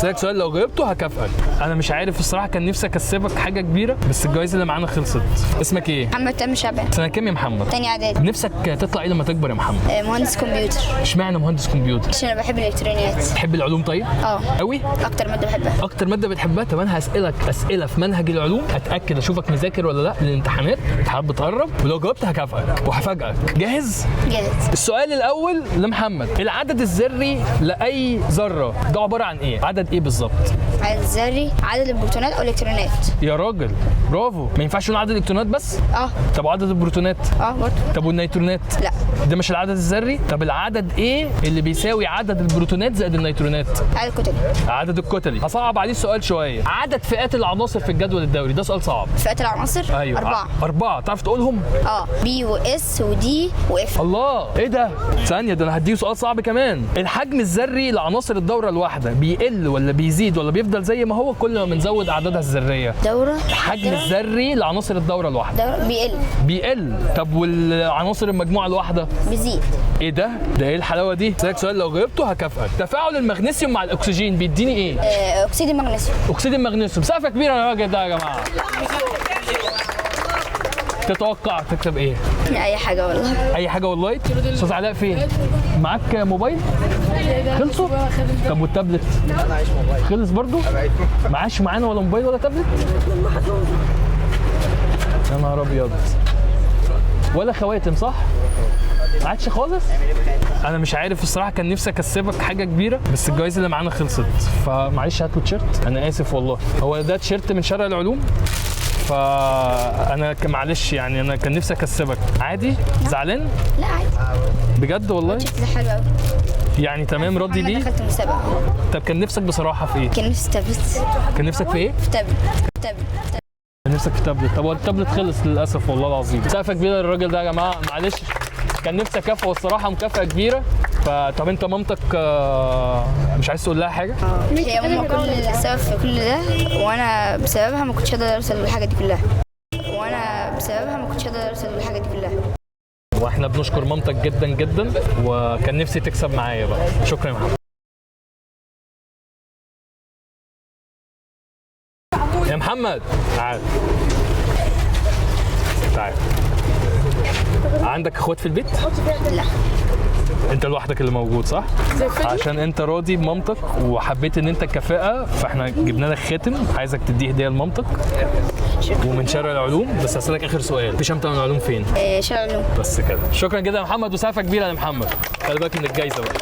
اسالك سؤال لو جاوبته هكافئك. انا مش عارف الصراحة، كان نفسي اكسبك حاجة كبيرة بس الجوائز اللي معانا خلصت. اسمك ايه؟ محمد تامر شعبان. سنة كام يا محمد؟ تاني اعدادي. نفسك تطلع ايه لما تكبر يا محمد؟ مهندس كمبيوتر. اشمعنى مهندس كمبيوتر؟ عشان انا بحب الالكترونيات. تحب العلوم طيب؟ اه. قوي؟ اكتر مادة بحبها. اكتر مادة بتحبها؟ طب انا هسالك اسئلة في منهج العلوم، اتاكد اشوفك مذاكر ولا لا للامتحانات، الامتحانات بتقرب، ولو جاوبت هكافئك وهفاجئك. جاهز؟ جاهز. السؤال الاول لمحمد، العدد الذري لاي ذره ده عبارة عن ايه؟ عدد ايه بالظبط؟ عدد ذري عدد البروتونات او الالكترونات. يا راجل برافو، ما ينفعش نقول عدد الالكترونات بس؟ اه. طب وعدد البروتونات؟ اه برضه. طب والنيترونات؟ لا. ده مش العدد الذري؟ طب العدد ايه اللي بيساوي عدد البروتونات زائد النيترونات؟ عدد كتلي. عدد الكتلي. هصعب عليه السؤال شوية، عدد فئات العناصر في الجدول الدوري، ده سؤال صعب. فئات العناصر؟ ايوه. أربعة. أربعة، تعرف تقولهم؟ اه، P و S و D و F. الله، ايه ده؟ ثانية، ده انا هديه سؤال صعب كمان. الحجم الذري لعناصر الدورة الواحدة بيقل ولا بيزيد ولا بيفضل زي ما هو كل ما بنزود أعدادها الذرية؟ دورة. الحجم الذري لعناصر الدورة الواحدة دورة بيقل. بيقل. طب والعناصر المجموعة الواحدة؟ بيزيد. ايه ده؟ ده ايه الحلاوة دي؟ اسألك سؤال لو جاوبته هكافئك. تفاعل المغنيسيوم مع الأكسجين بيديني ايه؟ اكسيد المغنيسيوم. أكسيد المغنيسيوم. سقفة كبيرة يا راجل ده يا جماعة. تتوقع تكتب ايه؟ اي حاجة والله. اي حاجة والله. استاذ علاء فين؟ معاك موبايل؟ خلصوا؟ طب والتابلت؟ خلص برضو؟ معاش معانا ولا موبايل ولا تابلت؟ يا نهار ابيض. ولا خواتم صح؟ ما عادش خالص؟ انا مش عارف الصراحة، كان نفسي اكسبك حاجة كبيرة بس الجوائز اللي معانا خلصت، فمعلش هات له تيشيرت. انا اسف والله، هو ده تيشيرت من شارع العلوم، فانا معلش يعني انا كان نفسي اكسبك. عادي؟ زعلان؟ لا عادي. بجد والله؟ التيشيرت ده حلو قوي. يعني تمام، راضي انا بيه؟ دخلت مسابقة. طب كان نفسك بصراحة في ايه؟ كان نفسي تابلت. كان نفسك في ايه؟ في تابلت. تابلت. كان نفسك في تابلت. طب هو التابلت خلص للاسف والله العظيم. سقفه كبيرة للراجل ده يا جماعة، معلش كان نفسي اكافئه الصراحة، مكافاة كبيرة. فطب انت مامتك مش عايز تقول لها حاجة؟ هي ماما كل السبب في كل ده، وانا بسببها ما كنتش هقدر اوصل للحاجة دي كلها. وانا بسببها ما كنتش هقدر اوصل للحاجة دي كلها. واحنا بنشكر مامتك جدا جدا، وكان نفسي تكسب معايا بقى. شكرا يا محمد. يا محمد تعال تعال. عندك اخوات في البيت؟ لا. انت لوحدك اللي موجود صح؟ عشان انت راضي بمامتك وحبيت ان انت الكفاءة، فاحنا جبنا لك خاتم، عايزك تديه هديه لمامتك ومن شارع العلوم. بس هسألك اخر سؤال، في شمتة من العلوم فين؟ شارع العلوم. بس كده. شكرا جدا يا محمد، وسقفه كبيرة يا محمد. خلي بالك من الجايزة بقى.